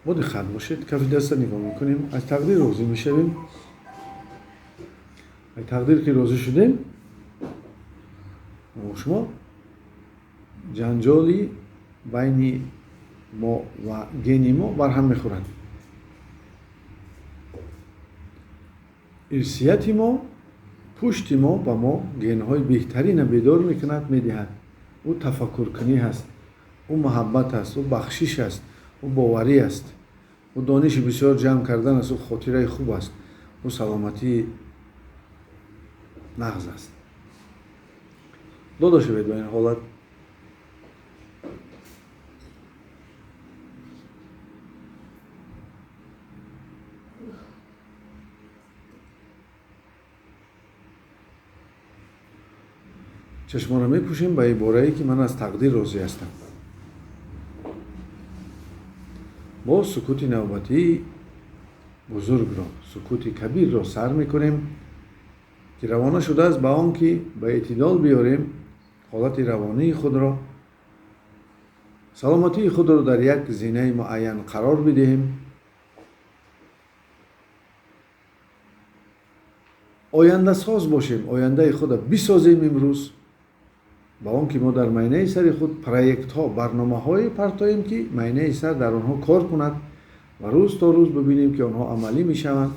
Бо диққат бошед, кафи даста нигоҳ мекунем, аз тақдир розӣ мешавем. Аз тақдир ки розӣ шудем, шумо ҷанҷоли байни мо ва гени мо барҳам мехӯрад. Ирсияти мо, пушти мо ба мо генҳои беҳтарина бедор мекунад, медиҳад. Ӯ тафаккуркунӣ ҳаст, ӯ муҳаббат аст, ӯ бахшиш аст, ӯ боварӣ аст, ӯ дониши бисёр ҷамъ кардан аст, ӯ хотираи хуб аст, ӯ саломатии нағз аст. Дода шавед ба ин ҳолат. Чашмонро мепӯшем ба иборае ки ман аз тақдир розӣ ҳастам. Боз сукути навбатии бузургро, сукути кабирро сар мекунем, ки равона шудааст ба он ки ба эътидол биёрем ҳолати равонии худро, саломатии худро дар як зинаи муайян қарор бидиҳем. Ояндасоз бошем, ояндаи худро бисозем имрӯз, ба он ки мо дар майнаи сари худ проектҳо, барномаҳое партоем, ки майнаи сар дар онҳо кор кунад ва рӯз то рӯз бибинем, ки онҳо амалӣ мешаванд.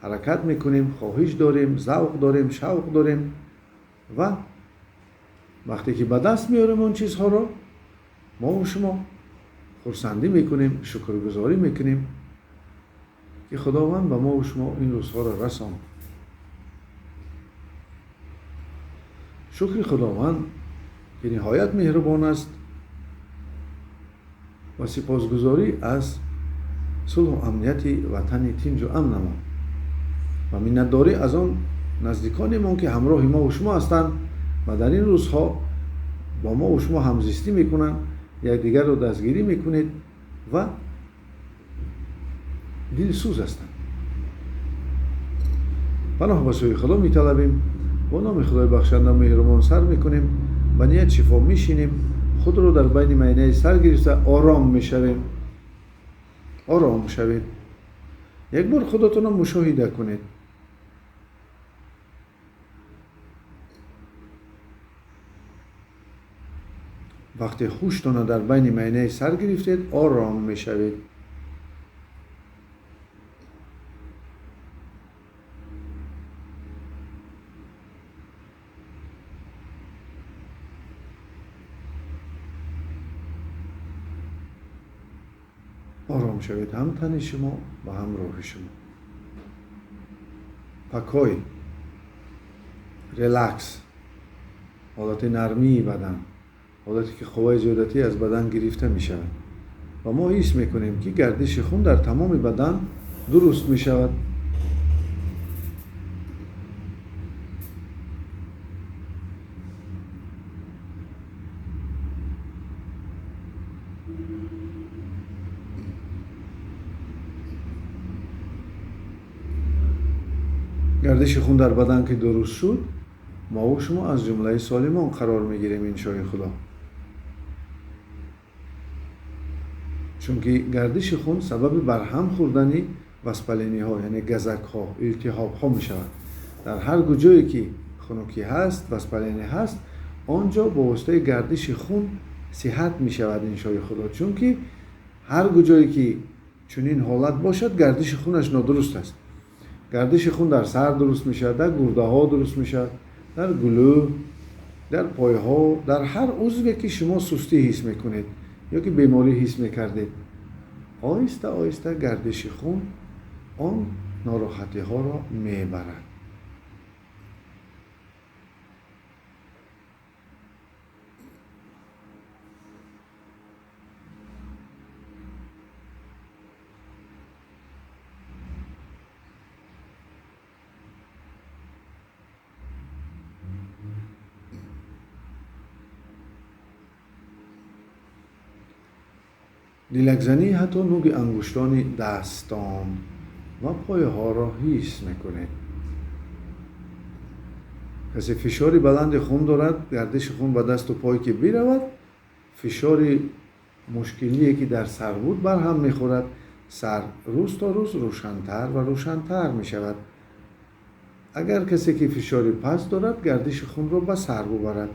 Ҳаракат мекунем, хоҳиш дорем, завқ дорем, шавқ дорем ва вақте ки ба даст меорем он чизҳоро, мо шумо хурсандӣ мекунем, шукргузорӣ мекунем, ки Худованд ба мо шумо ин рӯзҳоро расонд. Шукри Худованд ки ниҳоят меҳрубон аст ва сипосгузорӣ аз сулҳу амнияти ватани тинҷу амнамон ва миннатдорӣ аз он наздиконемон, ки ҳамроҳи мо шумо ҳастанд ва дар ин рӯзҳо бо мо шумо ҳамзистӣ мекунанд, якдигарро дастгирӣ мекунед ва дилсӯз ҳастанд. Паноҳ ба сӯи Худо металабем, бо номи Худои бахшанда меҳрубон сар мекунем, ба ният шифо мешинем, худро дар байни майнаи сар гирифта ором мешавем. Ором шавед. Як бор худатонро мушоҳида кунед. Вақте ҳуштонро дар байни майнаи сар гирифтед, ором мешавед. Ором шавед ҳам тани шумо ва ҳам рӯҳи шумо. Покой, релакс, ҳолати нармии бадан, ҳолате ки қувваи зиёдатӣ аз бадан гирифта мешавад ва мо ҳис мекунем, ки гардиши хун дар тамоми бадан дуруст мешавад. Гардиши хун дар бадан ки дуруст шуд, мо шумо аз ҷумлаи солимон қарор мегирем, иншои Худо. Чунки гардиши хун сабаби барҳам хӯрдани васпалениҳо, яъне газакҳо, илтиҳобҳо мешавад. Дар ҳар куҷое ки хунукӣ ҳаст, васпалени ҳаст, он ҷо бо воситаи гардиши хун сиҳат мешавад, иншои Худо. Чунки ҳар куҷое ки чунин ҳолат бошад, гардиши хунаш нодуруст аст. Гардиши хун дар сар дуруст мешавад, дар гурдаҳо дуруст мешавад, дар гулӯ, дар пойҳо, дар ҳар узве ки шумо сустӣ ҳис мекунед ё ки беморӣ ҳис мекардед. Оҳиста оҳиста гардиши хун он нороҳатиҳоро мебарад. Дилакзанӣ ҳатто нуги ангуштони дастон ва пойҳоро ҳис мекунед. Касе фишори баланди хун дорад, гардиши хун ба дасту пой ки биравад, фишори мушкилие ки дар сар буд барҳам мехӯрад. Сар рӯз то рӯз рӯшантар ва рӯшантар мешавад. Агар касе ки фишори паст дорад, гардиши хунро ба сар бубарад,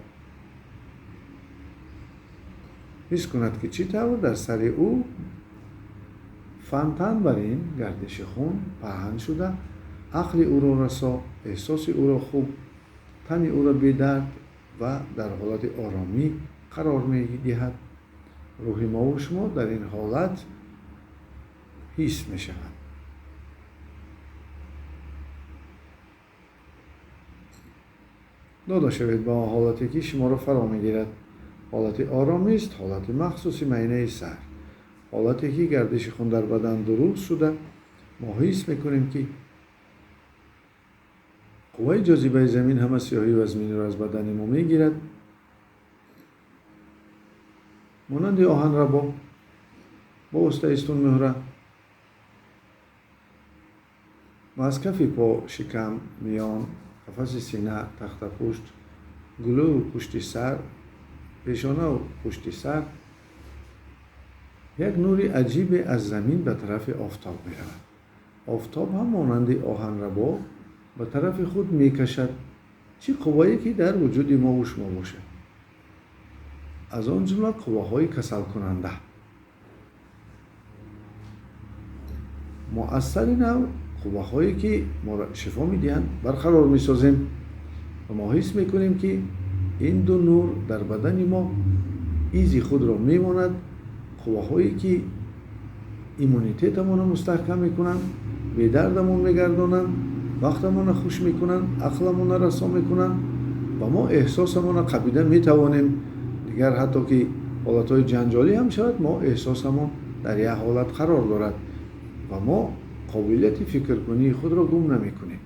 ҳис кунад ки чӣ тавр дар сари ӯ фонтан бар ин гардиши хун паҳн шуда, ақли ӯро расо, эҳсоси ӯро хуб, тани ӯро бедард ва дар ҳолати оромӣ қарор медиҳад. Рӯҳи мову шумо дар ин ҳолат ҳис мешавад. Дода шавед ба он ҳолате ки шуморо фаро мегирад. Ҳолати оромист, ҳолати махсуси майнаи сар, ҳолате ки гардиши хун дар бадан дуруст шуда, мо ҳис мекунем ки қувваи ҷозибаи замин ҳама сиёҳӣ вазминиро аз бадани мо мегирад. Монанди оҳанрабо бо воситаи сутунмуҳра ва аз кафи по, шикам, миён, қафаси сина, тахтапушт, гулӯву пушти сар, пешонаву пушти сар як нури аҷибе аз замин ба тарафи офтоб меравад. Офтоб ҳам монанди оҳанрабо ба тарафи худ мекашад чӣ қуввае ки дар вуҷуди мову шумо бошад, аз он ҷумла қувваҳои касалкунанда. Мо аз сари нав қувваҳое ки моро шифо медиҳанд барқарор месозем ва мо ҳис мекунем ки ин ду нур дар бадани мо изи худро мемонад. Қувваҳое ки иммунитетамонро мустаҳкам мекунанд, бедардамон мегардонанд, вақтамонро хуш мекунанд, ақламонро расо мекунанд ва мо эҳсосамонро қабида метавонем. Дигар ҳатто ки ҳолатҳои ҷанҷолӣ ҳам шавад, мо эҳсосамон дар як ҳолат қарор дорад ва мо қобилияти фикркунии худро гум намекунем.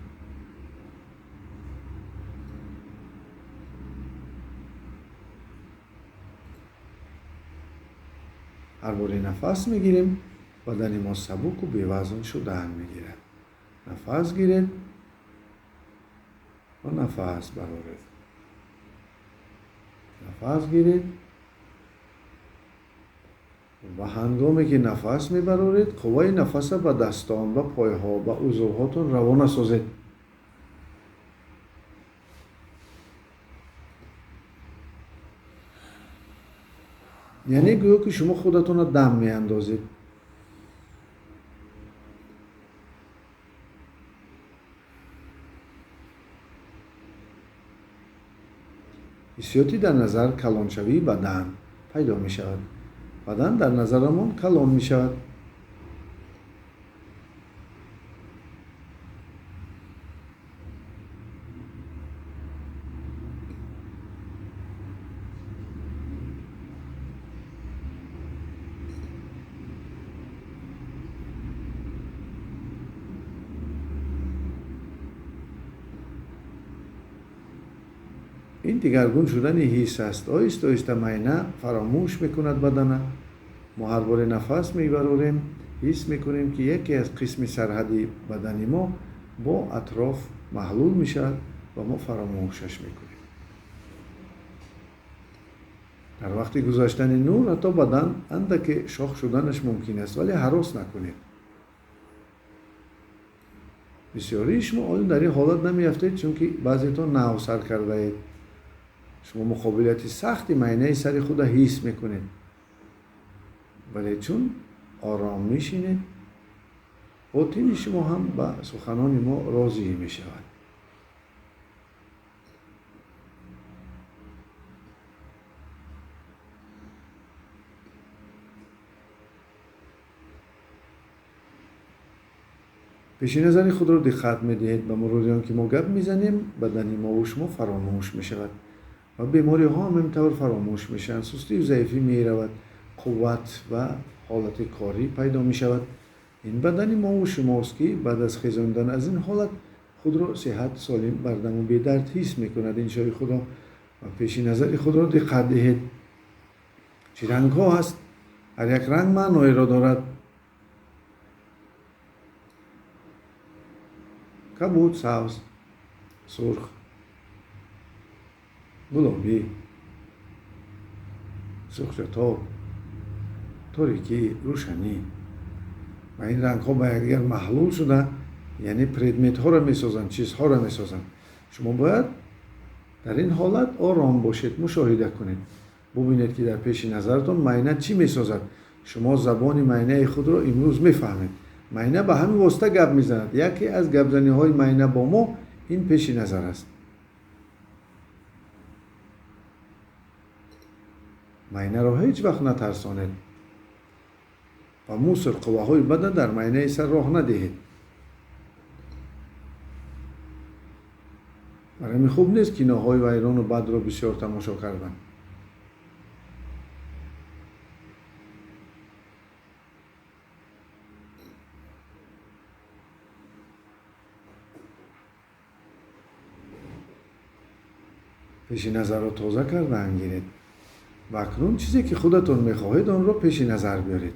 Ҳар боре нафас мегирем, бадани мо сабуку бевазн шудан мегирад. Нафас гиред ва нафас бароред. Нафас гиред ва ҳангоме ки нафас мебароред, қувваи нафаса ба дастон, ба пойҳо, ба узвҳотон равона созед. Яъне гӯё ки шумо худатонро дам меандозед. Ҳиссиёти дар назар калоншавии бадан пайдо мешавад. Бадан дар назарамон калон мешавад. Ин дигаргун шудани ҳис аст. Оҳиста оҳиста майна фаромӯш мекунад бадана. Мо ҳар боре нафас мебарорем, ҳис мекунем ки яке аз қисми сарҳади бадани мо бо атроф маҳлул мешавад ва мо фаромӯшаш мекунем. Дар вақти гузаштани нур ҳатто бадан андаке шох шуданаш мумкин аст, вале ҳарос накунед. Бисёрии шумо олим дар ин ҳолат намеафтед, чунки баъзетон нав сар кардаед. Шумо муқобилияти сахти майнаи сари худро ҳис мекунед, вале чун ором мешинед, ботини шумо ҳам ба суханони мо розӣ мешавад. Пеши назари худро диққат медиҳед. Ба мурури он ки мо гап мезанем, бадани мову шумо фаромӯш мешавад ва бемориҳо ҳам ҳамин тавр фаромӯш мешаванд. Сустию заифӣ меравад, қувват ва ҳолати корӣ пайдо мешавад. Ин бадани мову шумост ки баъд аз хезондан аз ин ҳолат худро сиҳат, солим, бардаму бедард ҳис мекунад. Иншои Худо ва пеши назари худро диққат диҳед. Чӣ рангҳо ҳаст? Ҳар як ранг маъноеро дорад. Кабуд, сабз, сурх, гулобӣ, сурхшатоб, торикӣ, рӯшанӣ. Ва ин рангҳо ба якдигар маҳлул шуда, яъне предметҳоро месозанд, чизҳоро месозанд. Шумо бояд дар ин ҳолат ором бошед, мушоҳида кунед. Бубинед, ки дар пеши назаратон майна чӣ месозад. Шумо забони майнаи худро имрӯз мефаҳмед. Майна ба ҳамин восита гап мезанад. Яке аз гапзаниҳои майна бо мо ин пеши назар аст. Майнаро ҳеҷ вақт натарсонед ва муср қувваҳои бада дар майнаи сар роҳ надиҳед. Барои ҳамин хуб нест киноҳои вайрону бадро бисёр тамошо кардан. Пеши назарро тоза карда ангиред ва акнун чизе ки худатон мехоҳед, онро пеши назар биёред.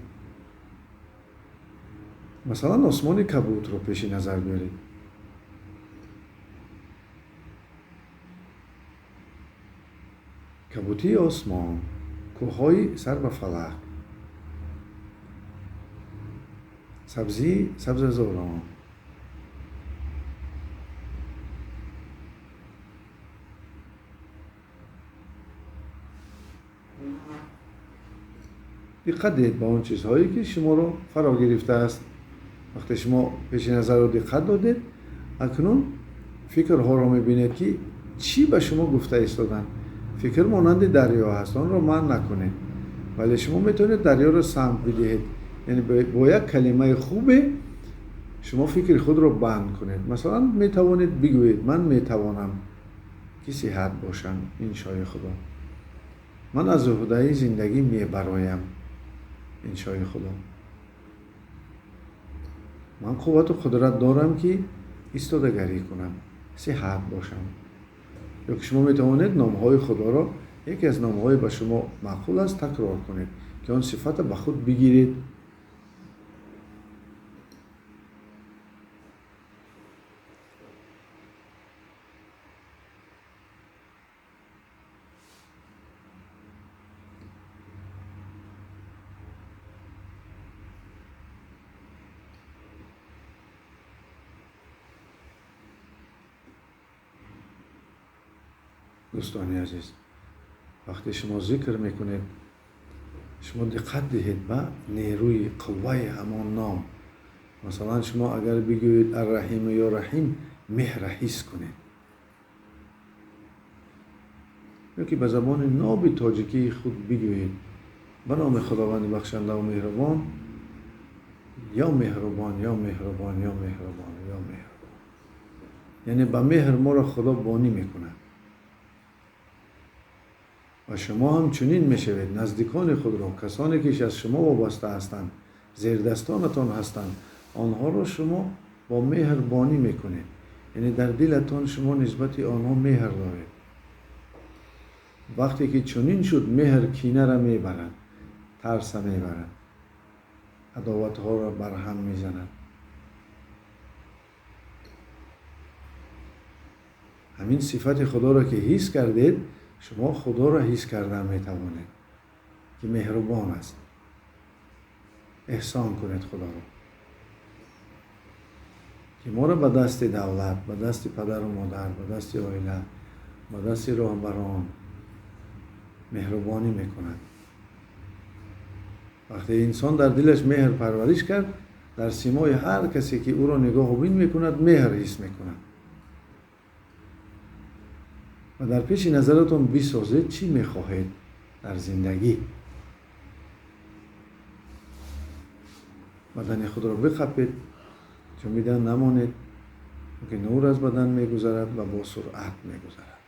Масалан, осмони кабудро пеши назар биёред. Кабутии осмон, кӯҳҳои сар ба фалак, сабзии сабзазорон, диққат диҳед ба он чизҳое, ки шуморо фаро гирифтааст. Вақте шумо пеши назарро диққат додед, акнун фикрҳоро мебинед, ки чӣ ба шумо гуфта истоданд. Фикр монанди дарё ҳаст, онро манъ накунед, вале шумо метавонед дарёро самт бидиҳед. Яъне бо як калимаи хубе шумо фикри худро банд кунед. Масалан, метавонед бигӯед: ман метавонам ки сиҳат бошам, иншои Худо. Ман аз уҳдаи зиндагӣ мебароям, иншои Худо. Ман қуввату қудрат дорам, ки истодагарӣ кунам, сиҳат бошам. Ё ки шумо метавонед номҳои Худоро, яке аз номҳои ба шумо маъқул аст, такрор кунед, ки он сифата ба худ бигиред. Дӯстони азиз, вақте шумо зикр мекунед, шумо диққат диҳед ба нерӯи қувваи ҳамон ном. Масалан, шумо агар бигӯед Арраҳиму ё Раҳим, меҳра ҳис кунед. Ё ки ба забони ноби тоҷикии худ бигӯед: ба номи Худованди бахшандаву меҳрубон, ё меҳрубон, ё меҳрубон, ё меҳрубон, ё меҳрубон. Яъне ба меҳр моро Худо бонӣ мекунад. Ва шумо ҳам чунин мешавед, наздикони худро, касоне ки аз шумо вобаста ҳастанд, зердастонатон ҳастанд, онҳоро шумо бо меҳр бонӣ мекунед. Яъне дар дилатон шумо нисбати онҳо меҳр доред. Вақте ки чунин шуд, меҳр кинаро мебарад, тарса мебарад, адоватҳоро барҳам мезанад. Ҳамин сифати Худоро ки ҳис кардед, шумо Худоро ҳис кардан метавонед, ки меҳрубон аст. Эҳсон кунед Худоро, ки моро ба дасти давлат, ба дасти падару модар, ба дасти оила, ба дасти роҳбарон меҳрубонӣ мекунад. Вақте инсон дар дилаш меҳр парвариш кард, дар симои ҳар касе ки ӯро нигоҳубин мекунад, меҳр ҳис мекунад. Ва дар пеши назаратон бисозед чӣ мехоҳед дар зиндагӣ. Бадани худро биқапед, ҷумида намонед, ки нур аз бадан мегузарад ва бо суръат мегузарад.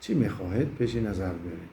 Чӣ мехоҳед пеши назар биёред.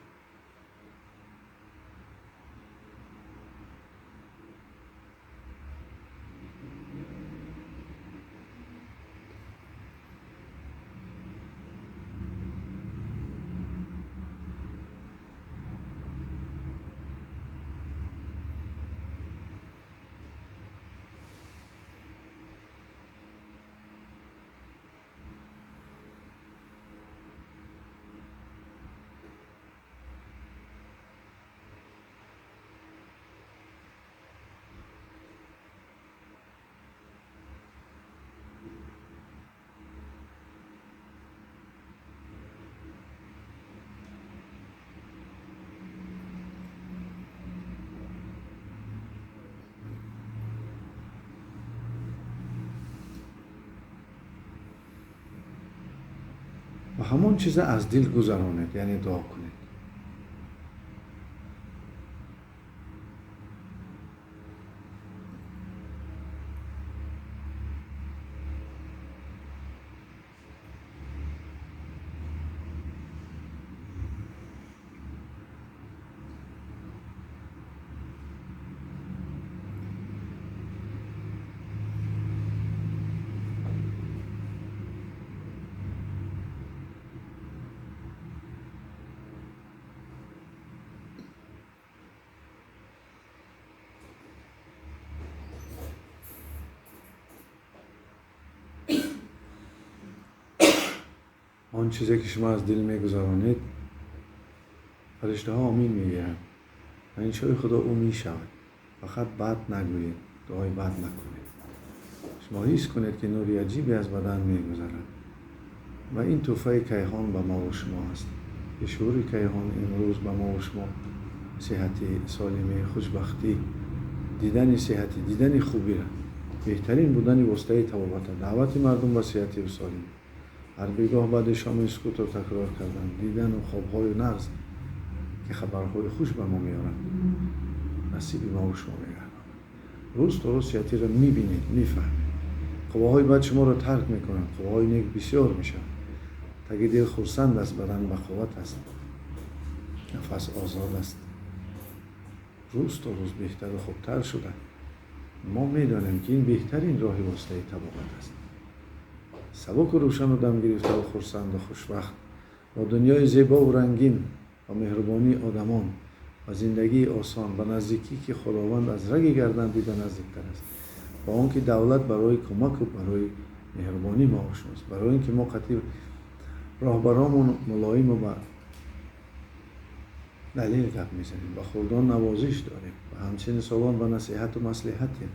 Ва ҳамон чиза аз дил гузаронед, яъне дуо кунед. Он чизе ки шумо аз дил мегузаронед, фариштаҳо омин мегӯянд ва иншои Худо ӯ мешавад. Фақат бад нагӯед, дуои бад накунед. Шумо ҳис кунед ки нури аҷибе аз бадан мегузарад ва ин тӯҳфаи кайҳон ба мо ва шумо аст. Ки шуури кайҳон имрӯз ба мо ва шумо сиҳати, солимӣ, хушбахтӣ, дидани сиҳатӣ, дидани хубира, беҳтарин будани воситаи табобата, даъвати мардум ба сиҳативу солимӣ, ҳар бегоҳ баъди шоми сукутро такрор кардан, дидану хобҳои нағз ки хабарҳои хуш ба мо меоранд, насиби мо ва шумо мегардонад. Рӯз то рӯз сиҳатиро мебинед, мефаҳмед. Қувваҳои бад шуморо тарк мекунанд, қувваҳои нек бисёр мешаванд. Таги дил хурсанд аст, бадан бақувват аст, нафас озод аст. Рӯз то рӯз беҳтару хубтар шуда. Мо медонем ки ин беҳтарин роҳи воситаи табобат аст. Сабуку рӯшану дам гирифтаву хурсанду хушбахт бо дунёи зебову рангин ва меҳрубонии одамон ва зиндагии осон ба наздикӣ ки Худованд аз раги гардан дида наздиктар аст, ба он ки давлат барои кӯмаку барои меҳрубонӣ мо ошност, барои ин ки мо қатъи роҳбаромон мулоиму ба далел гап мезанем, ба хурдон навозиш дорем, ба ҳамсини солон ба насиҳату маслиҳатем,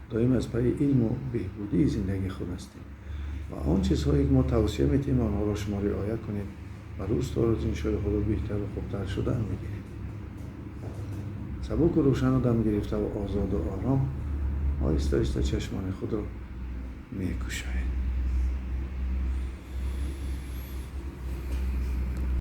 доим аз пайи илму беҳбудии зиндагии худ ҳастем. Ва он чизҳое ки мо тавсия метиҳем, онҳоро шумо риоя кунед ва рӯз то рӯз иншои Худо беҳтару хубтар шудан мегиред. Сабуку рӯшану дам гирифтаву озоду ором оҳиста оҳиста чашмони худро мекушоед.